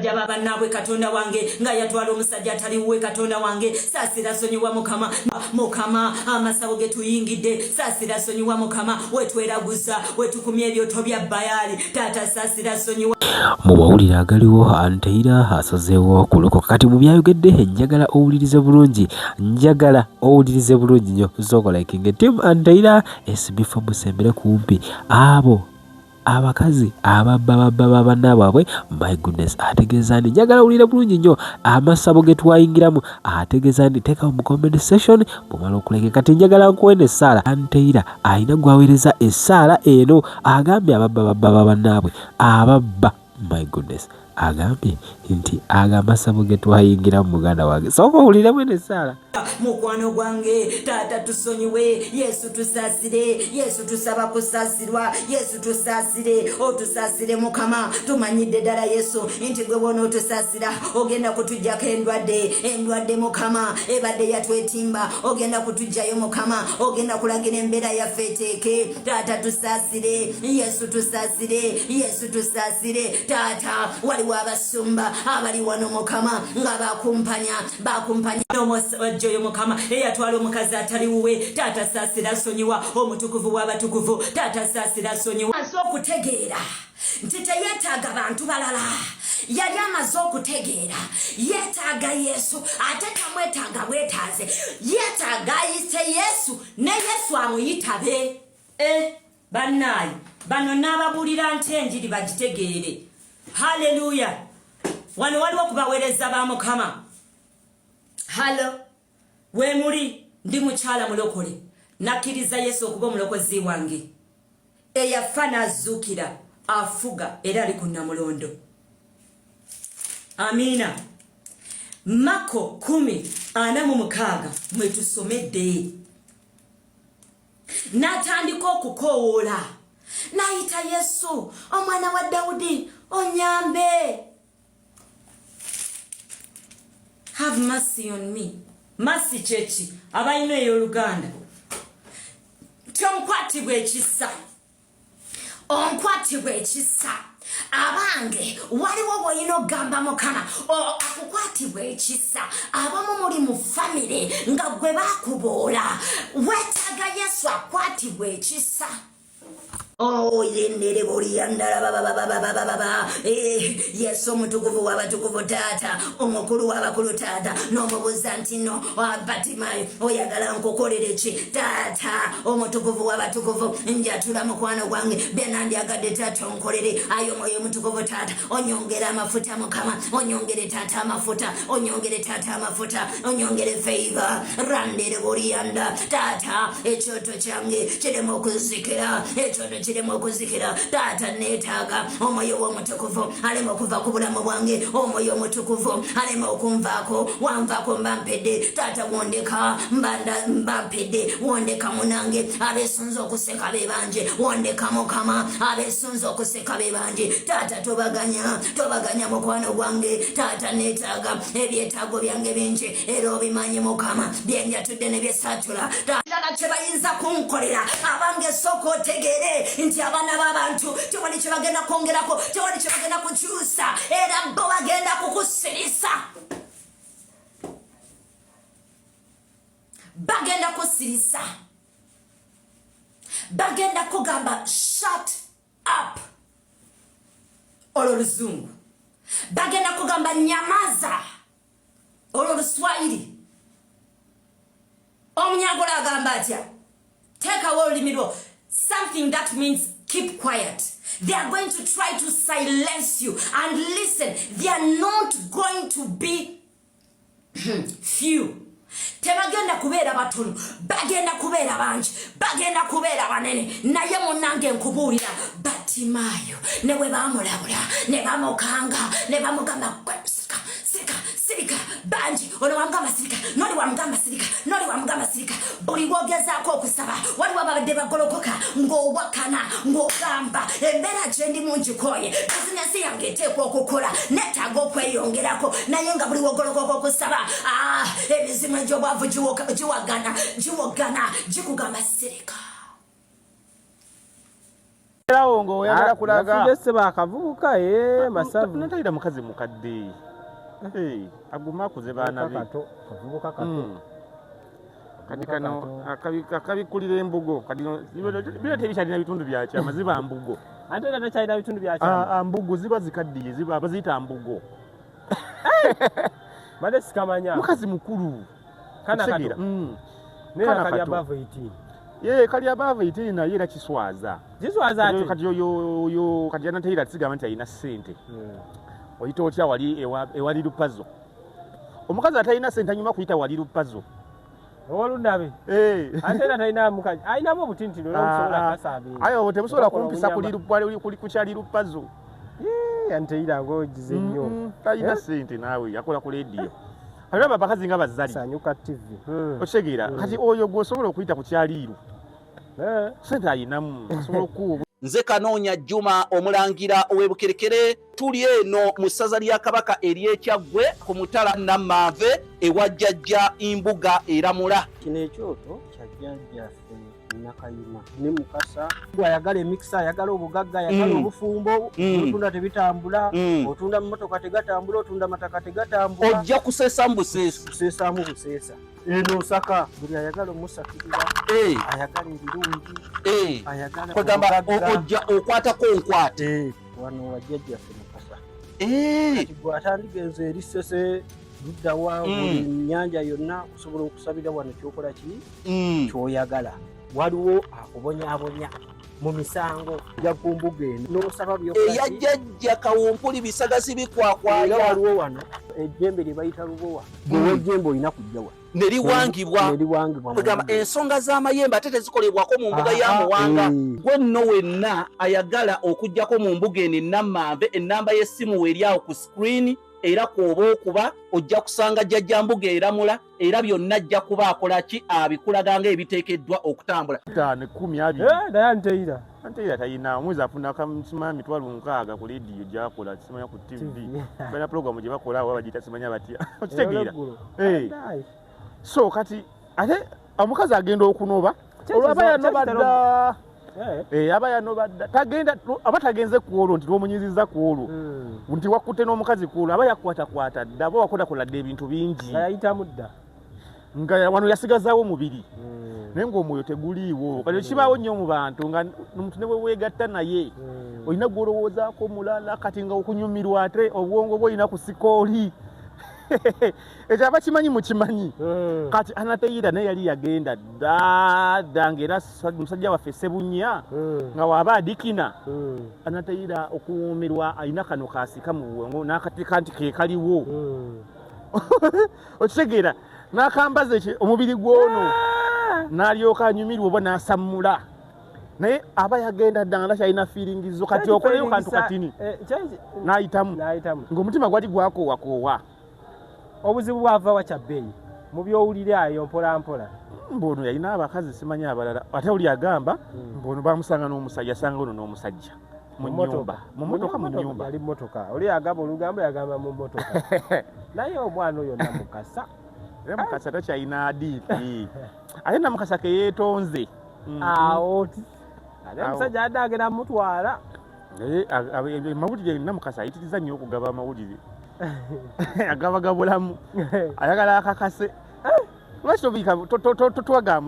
Abasajja ba bannaabwe, Katonda wange, nga yatwala omusajja atali wuwe. Katonda wange, saasira, sonyiwa Mukama. Mukama, amasabo ge tuyingidde, saasira, sonyiwa Mukama. Wetweraguza, wetukumya ebyoto bya Bayaali, Taata, saasira, sonyiwa. Mu mawulire agaliwo, Anteira asazeewo okulokoka. Kati mu byayogedde, njagala owulirize bulungi, njagala owulirize bulungi nnyo. Sooka likinge team Anteira SB4, musembere kumpi abo abakazi ababba babba babanna baabwe. My goodness, ategeeza nti njagala owulire bulungi nnyo amasabo ge twayingiramu. Ategeeza nti teekawo mu comment section bwomala okuleke. Kati njagala nkuwe essaala. Anteira alina gwaweereza essaala eno. Agambye ababba babba babannaabwe ababba. My goodness, agambye nti ago amasabo ge twayingiramu. Muganda wange, sooka owuliremu eno essaala. Mukwano gwange, Taata, tusonyiwe. Yesu, tusaasire. Yesu, tusaba kusaasirwa. Yesu, tusaasire, otusaasire Mukama. Tumanyidde ddala Yesu nti gwe bwona otusaasira, ogenda kutujjako endwadde. Endwadde Mukama ebadde yatwetimba, ogenda kutujjayo Mukama. Ogenda kulagira embeera yaffe eteeke. Taata, tusaasire. Yesu, tusaasire. Yesu, tusaasire. Taata, waliwo abasumba abali wano Mukama nga bakumpanya, bakumpanya n'omusajja oyo Mukama eyatwala omukazi atali wuwe. Taata, saasira, sonyiwa. Omutukuvu w'abatukuvu, Taata, saasira, sonyiwa. Amaze okutegeera nti teyeetaaga bantu balala. Yali amaze okutegeera yeetaaga Yesu, ate tamwetaaga bwetaaze, yeetaaga ayise Yesu ne Yesu amuyitabe. E bannaayi, bano n'ababuulira nti enjiri bagitegeere. Haleluya! Wano waliwo okubaweereza ba Mukama. Hallo, weemuli? Ndi mukyala mulokole. Nakkiriza Yesu okuba omulokozi wange, eyafa n'azuukira, afuga era ali ku Namulondo. Amiina. Mako 10:46 mwetusomedde. N'atandika okukoowoola n'ayita Yesu, "Omwana wa Dawudi, onyambe. Have mercy on me." Mercy kyeki, abalina ey'oluganda? Nti onkwatibwa ekisa, onkwatibwa ekisa. Abange, waliwo bwolina okugamba Mukama akukwatibwa ekisa. Abamu muli mu famire nga gwe bakuboola, weetaaga Yesu akwatibwa ekisa. Oyendere buliyandala bababababababa. Yesu omutukuvu w'abatukuvu, Taata omukulu w'abakulu, Taata, n'omubuuza nti no, Batimayo, oyagala nkukolere ki? Taata omutukuvu w'abatukuvu, njatula mukwano gwange byenandyagadde Taata onkolere. Ayo Omwoyo omutukuvu, Taata, onyongere amafuta. Mukama, onyongere Taata amafuta, onyongere Taata amafuta, onyongere favor. Randere buliyanda. Taata, ekyoto kyange kiremu okuzikira, ekyoto kiremu okuzikira. Taata, neetaaga omwoyo w'omutukuvu aleme okuva ku bulamu bwange, omwoyo omutukuvu aleme okunvaako. Wanvaako mba mpedde. Taata, wondeka mba mpedde. Wondeka munange, abesunze okuseka be bangi. Wondeka Mukama, abesunze okuseka be bangi. Taata, tobaganya, tobaganya mukwano gwange. Taata, neetaaga ebyetaago byange bingi era obimanyi Mukama, byenjatudde ne byesatula ddala kye bayinza kunkolera. Abange, sooka otegeere nti abaana b'abantu tewali kye bagenda kwongerako, tewali kye bagenda kukyusa, era bo bagenda kukusirisa, bagenda kusirisa, bagenda kugamba "Shut up." Olwo luzungu. Bagenda kugamba "Nyamaza." Olwo luswayiri. Omunyagola agamba atya? Teekawo olulimi lwo. Something that means keep quiet. They are going to try to silence you. And listen, they are not going to be few. Tebagenda kubeera batono, bagenda kubeera bangi, bagenda kubeera banene. Naye munnange, nkubuulira, Batimaayo ne bwe bamulabula ne bamukanga ne bamugamba, "Sirika, sirika, sirika," bangi. Ono wamugamba sirika, noli wamugamba sirika, noli wamugamba sirika. Buli bwogezaako okusaba, waliwo ababadde bagolokoka ng'owakana ng'ogamba, "Embeera gyendimu ngikooye, bizinesi yange eteekwa okukola, neetaaga okweyongerako." Naye nga buli wogolokoka okusaba, emizimu egy'obwavu giwagana, giwogana, gikugamba sirika. Awo ng'oyagala kulaga. Nafudde ssebo akavubuka ee masavu. Natayira mukazi mukadde. Eh, aguma akuze baana be. Kato, kavubuka kato. Kati kano akabikulira embugo kati bino tebikyalina bitundu bya kyama ziba mbugo. Ate era takyalina bitundu bya kyama. Ah, mbugo ziba zikaddiye ziba baziyita mbugo. Mbadde sikamanya. Mukazi mukulu. Kana kato. Naye Kana kali kato. above 18. Ye kali above 18 naye era kiswaza. Kiswaza ate. Kati oyo kati Anatayira sigamba nti alina ssente. Oyita otya wali ewali lupazo. Omukazi atalina ssente anyuma kuyita wali lupazo. Owolunabe. Eh. Ate era talina mukazi. Alinamu obutintini era obusobola kasaabiira. Ayo tebusobola kumpisa kuli kukyali lupazo. Yee, Anatayira ng'ogize nnyo. Talina ssente naawe yakola ku leediyo. Alaba abakazi nga bazzali. Sanyuka TV. Okitegeera kati oyo gw'osobola okuyita ku kyaliiro. Ssente alinamu asobola okuwa. Nze Kanoonya Juma omulangira ow'e Bukerekere, tuli eno mu ssaza lya Kabaka ery'Ekyaggwe ku mutala Nammanve ewa Jjajja Mbuga eramula. Kino ekyoto kya jjajjaffe Nakayima ne Mukasa. Ayagala emikisa, ayagala obugagga, ayagala obufumbo, otunda tebitambula, otunda mmotoka tegatambula, otunda mataka tegatambula. Ojja kuseesamu buseesa. Kuseesaamu buseesa. Eno Osaka buli ayagala omusakirira, ayagala ebirungi, ayagala kwegamba obugagga. Ojja okwatako nkwate. Wano wa jjajjaffe Mukasa. Kati gwe atandigenze eri Ssese luddawa buli nnyanja yonna osobola okusabira wano kyokola ki kyoyagala. Waliwo akubonyaabonya mu misango gya ku mbuga eno n'osaba by'okola Eya ki? jjajja Kawumpuli bisagazi bikwakwaya. Era waliwo wano ejjembe lye bayita lubowa. Gwe w'ejjembe olina kujja wano. Ne liwangibwa. Ne liwangibwa mu Kwegamba mbuga. ensonga z'amayembe ate tezikolebwako mu mbuga ya Muwanga. Gwe nno wenna ayagala okuggyako mu mbuga eno Ennammanve, ennamba y'essimu weeri awo ku screen, era kw'oba okuba ojja kusanga Jjajja Mbuga eramula, era byonna ajja kuba akola ki abikulaga ng'ebiteekeddwa okutambula. 5, 10, 20. Naye Anteira. Anteira talina, omwezi afuna simanya 60,000 ku leediyo gy'akola, simanya ku TV. Balina pulogulaamu gye bakola awo bagiyita simanya batya. Okitegeera? So kati ate omukazi agenda okunoba, olwo aba yanoba dda. Aba yanoba dda. Tagenda, aba tagenze ku olwo nti lw'omunyizizza ku olwo. Nti wakutte n'omukazi ku olwo, aba yakwatakwata dda, aba wakodakola dda ebintu bingi. Nga yayitamu dda. Nga wano yasigazaawo omubiri. Naye ng'omwoyo teguliiwo. Kati kibaawo nnyo mu bantu nga omuntu ne bwe weegatta naye, olina gw'olowoozaako mulala, kati nga okunyumirwa ate obwongo bwo olina kusika oli. Ekyo abakimanyi mukimanyi. Kati Anatayira naye yali yagenda dda dda ng'era musajja waffe Ssebunya nga waba adikina. Anatayira okuwoomerwa alina kano kaasika mu bwongo n'akateeka nti ke kaliwo. Okitegeera n'akambaza omubiri gw'ono n'alyoka anyumirwa oba n'asammula. Naye aba yagenda dda nga takyalina feeling zo, kati okoleyo kantu katini n'ayitamu. Ng'omutima gwali gwakoowakoowa. Obuzibu bwava wa kya bbeeyi mu by'owulira ayo mpola mpola. Mbu ono yalina abakazi simanyi abalala, ate oli agamba mbu ono bamusanga n'omusajja, yasanga ono n'omusajja mu nnyumba. Mu mmotoka, mu nnyumba. Yali mmotoka. Oli agamba olugambo yagamba mu mmotoka. Naye omwana oyo Namukasa. Era Mukasa takyalina hadithi. Ate Namukasa ke yeetonze. Awo ate omusajja adde agenda mutwala. Naye amawulire Namukasa ayitiriza nnyo okugaba amawulire. Agaba gabulamu. Ayagala akakase. Lwaki tobika totwaga